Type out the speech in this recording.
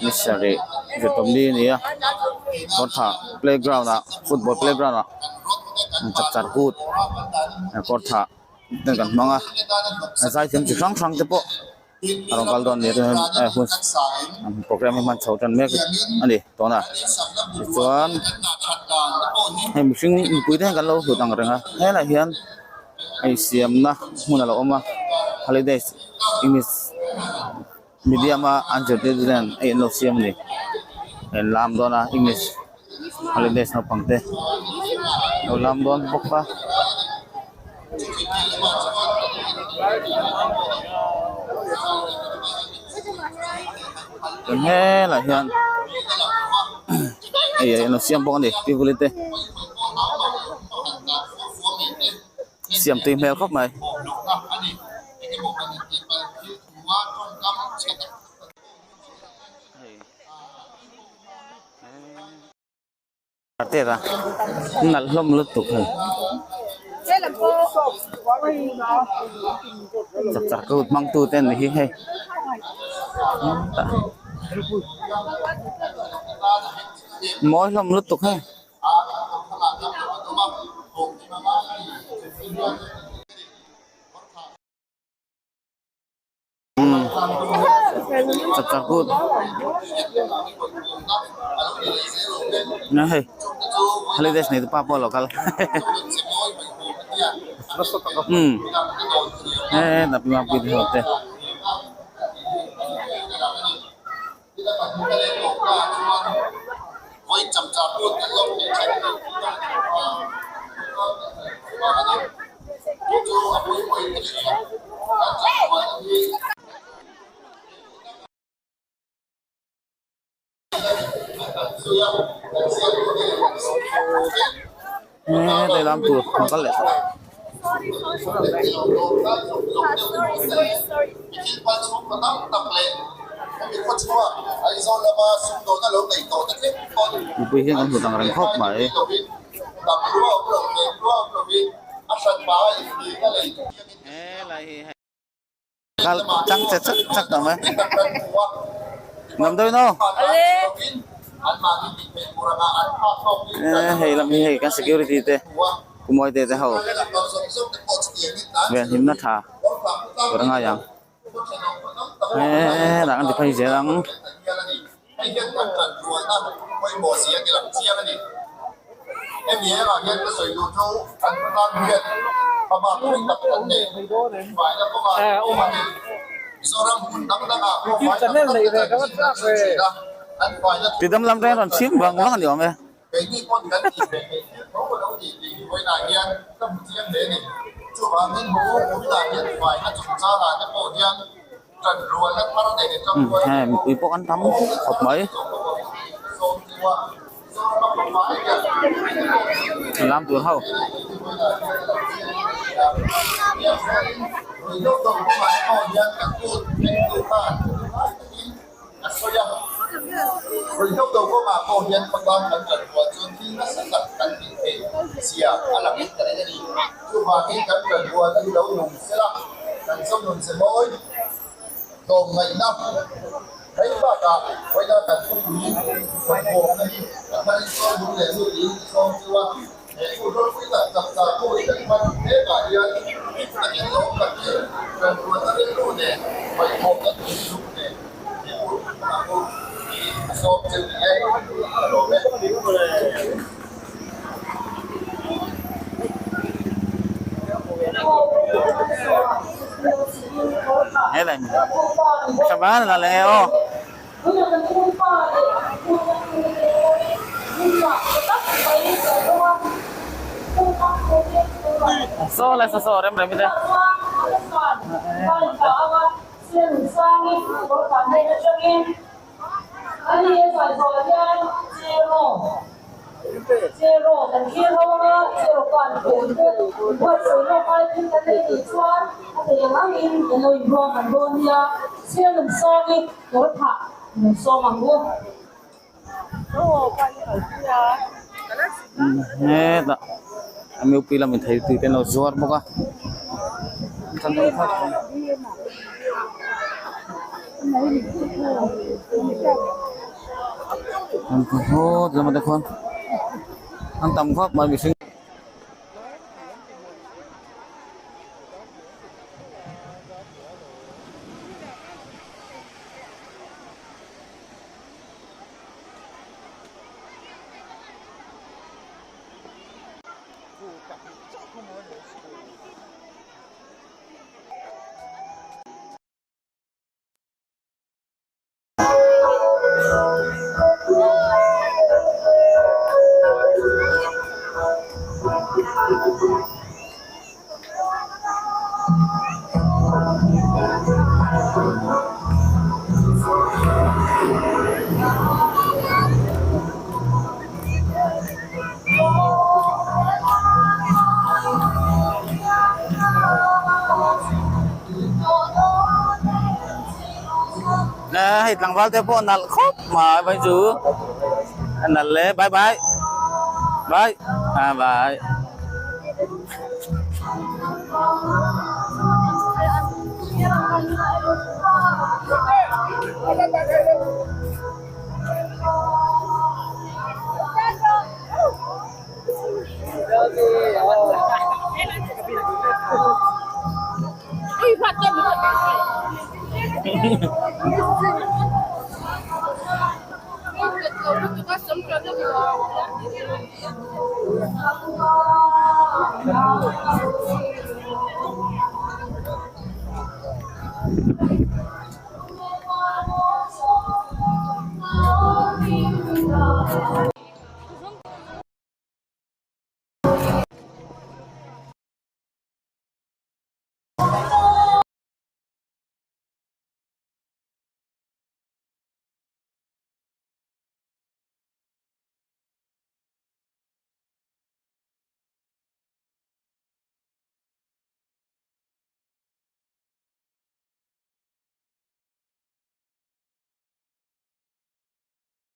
Ni sarih zirtawpni a ni a kawrthah playground ah football playground ah chapchar kut kawrthah ten kan hmang a zaithiam chi hrang hrang te pawh a rawn kal dawn a ni a hun programme hi hman chho tan mek a ni tuna tichuan hei mihring mipui te hian kan lo hlut ang reng a helaiah hian insiamna hmun a lo awm a holidays english medium a an zirtirtu ten hei an lo siam a ni an lam dawn a english holidays naupang te lo lam dawn bawk a. Chuan helaiah hian hei an lo siam bawk a ni tivuli te siam tui hmel khawp mai. Tera nalh hlawm lutuk hei chapchar kut hmang tu te an ni hi hei mawi hlawm lutuk hei. Chapchar kut na hei holidays nei te pa pawh a lo kal umm he ta pi te ho te. He lam tur a kal leh tawh. Mipui hian kan hmu dang reng khawp mai. Kal chang che chak chak tawh mai. Nuam deuh in aw. Hei lam hi hei kan security te Kumawi te te ho ven himna tha tur a ngai ang. Heee an ti phei zel ang. Tidam lam reng rawn chhim vang vang a ni awm e. Heng mipui pawh an tam khawp mai lam tur ho. Saw le saw saw rem rem i te. Hetah mupui lamin thei tui te an lo zuar bawk a. An hawt lamah te khuan an tam khawp mai mihring. Hei tlangval te pawh nalh khawp mai vai chu a nalh le bye bye bye ah bye.